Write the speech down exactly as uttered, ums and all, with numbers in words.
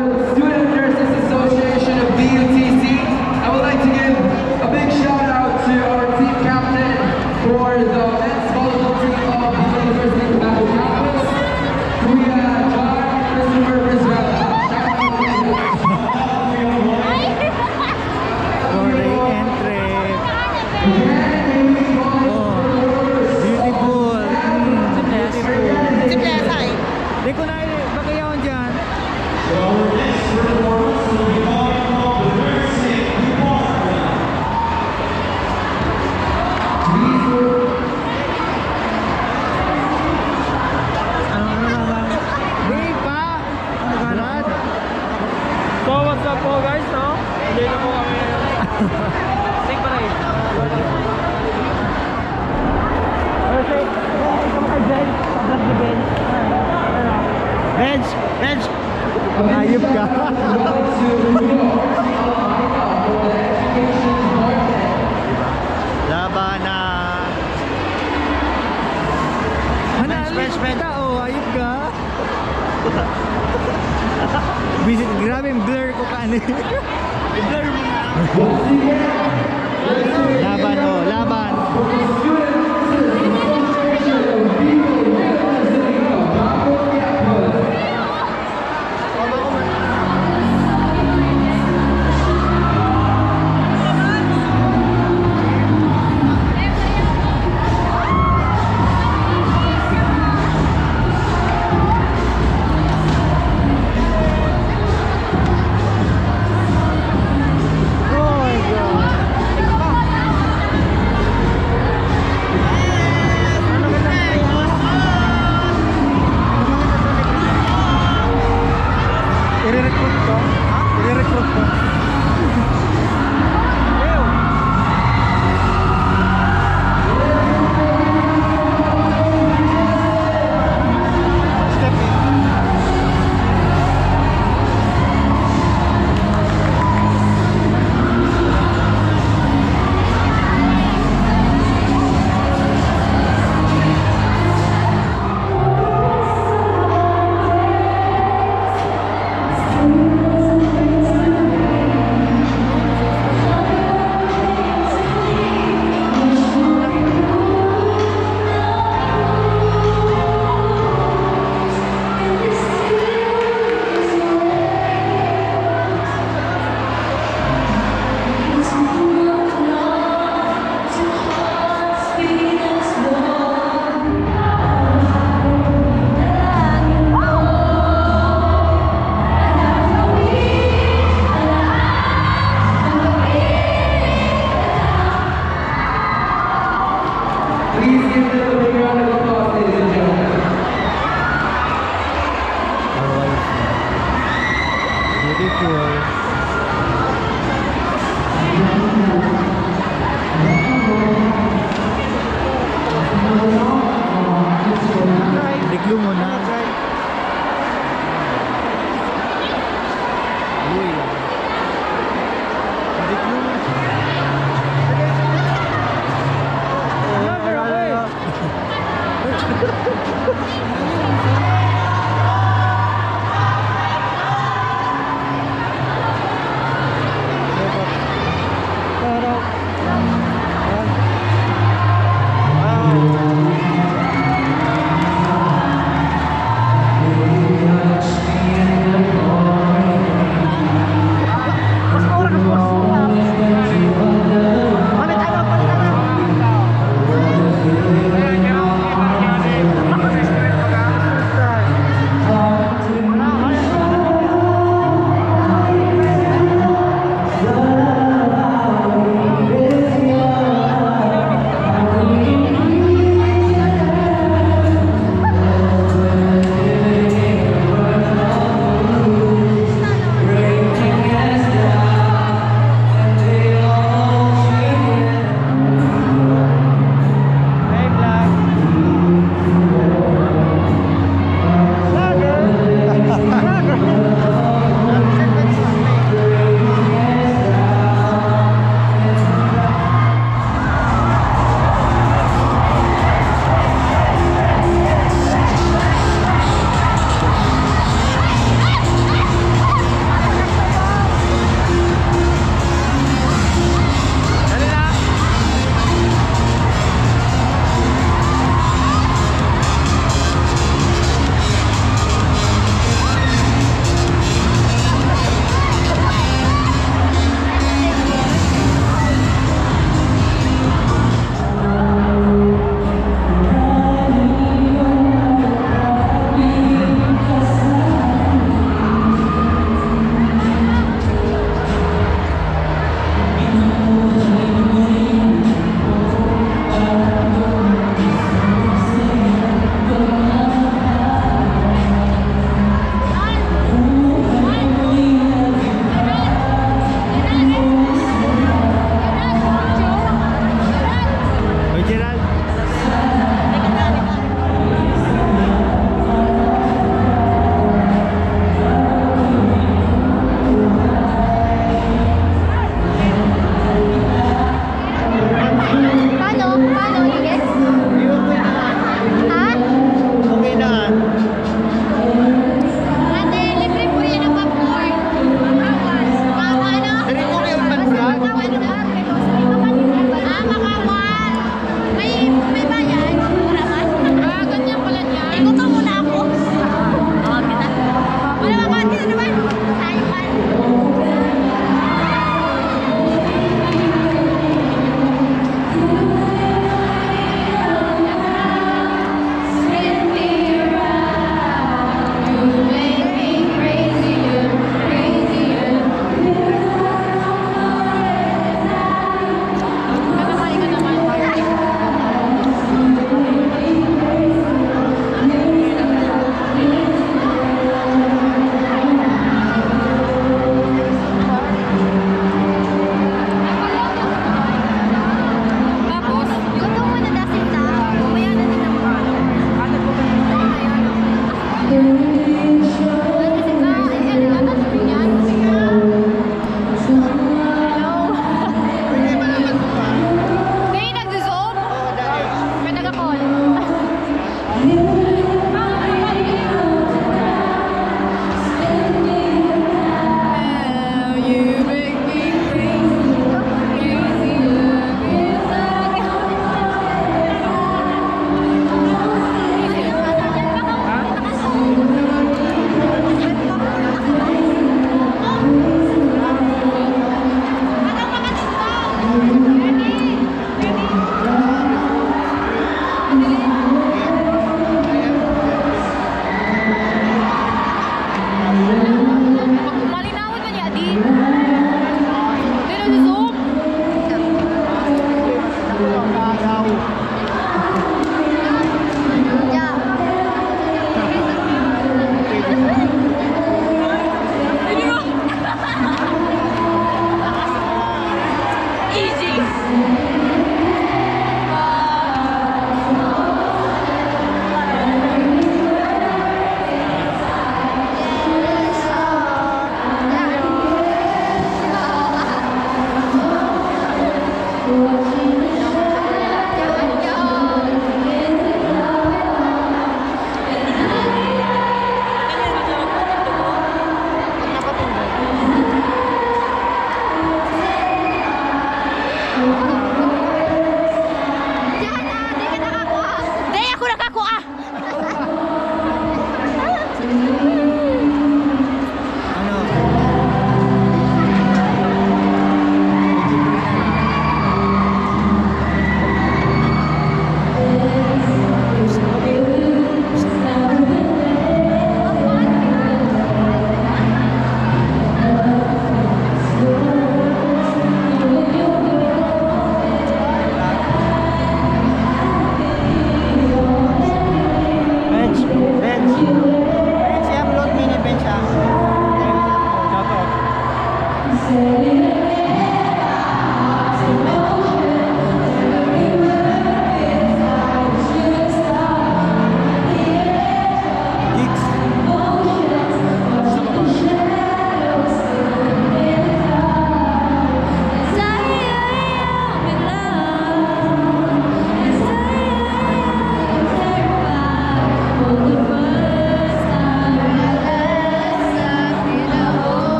Student Nurses Association of D U T C. I would like to give a big shout out to our team captain for the men's volleyball team of the University of Tabaco Campus, Kuya John Christopher Brizuela. Shout out to you. For the entry. Oh, beautiful. Mm, beautiful. Di ko na, baka yaon dyan. Ano, ano, ano? Di pa! Ano, ano? So, what's up po, guys, no? Hindi na po kami ngayon. Sige pa rin. Perfect. Ito kay Ben. Sa vlog ni Ben. Bench! Bench! Ayop ka. Laban na. Manalo Bench, bench, bench. Kita, oh, ayop ka. Visit, grabe yung blur ko kani. I-blur mo na. Laban, oh, laban. Ire-recruit ko? Ire-recruit ko? Step in.